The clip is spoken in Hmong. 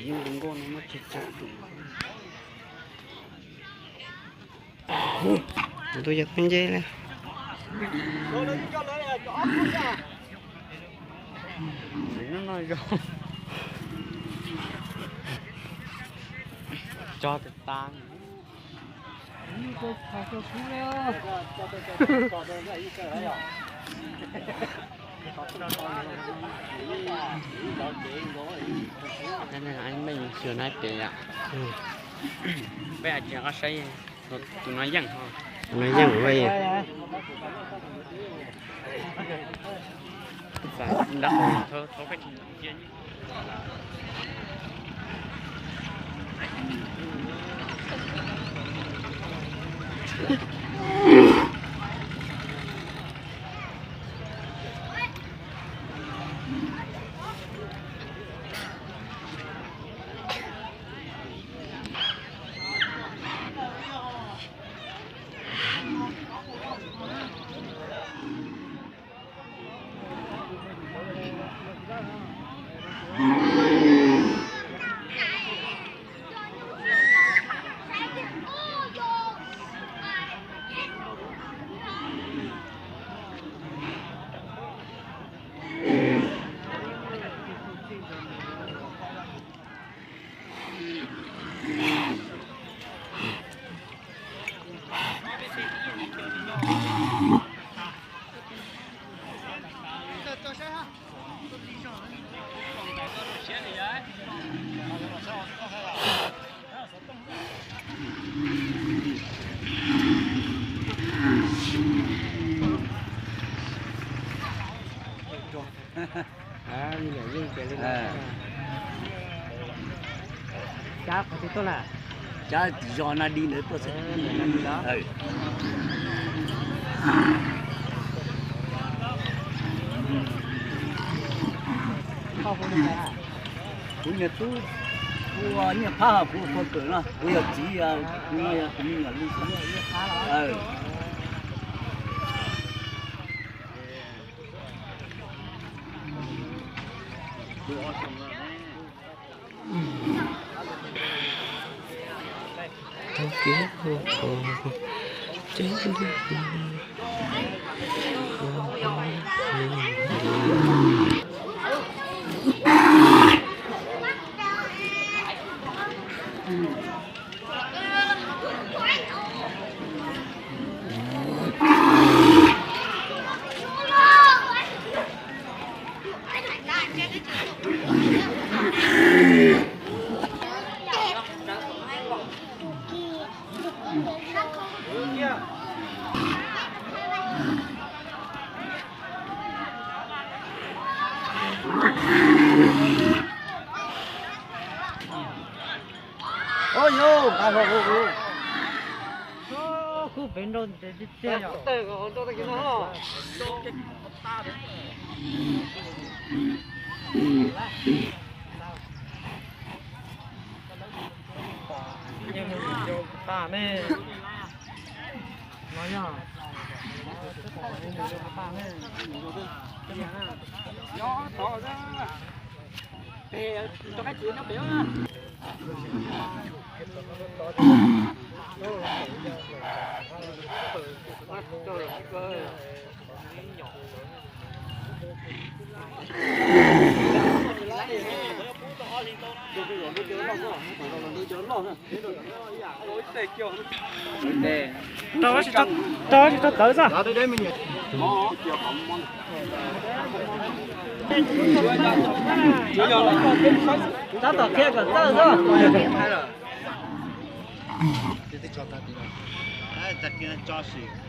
Yeej tus nkauj no muab tseg tsawv tus. Tus yog pheej nce li. Hnub no zoo tso tas tas. Meej xyuas nab pem yom. Peb tsis nqa saib, tus no yeej, tus no yeej. Cab qhov twg tuaj na? Cab tim zos na di ntawd tuaj xwb. Kuv niag tub, kuv niag phab hauv kuv ua kawm no, kuv yog txiv, kuv no yog tus me nyuam li xwb. Nrau ntev tiag tiag yom. Yeej mus nrau tas ne. No yog. Rau tsis tau tawv xwb. Tab tom qhia kom txawj xwb.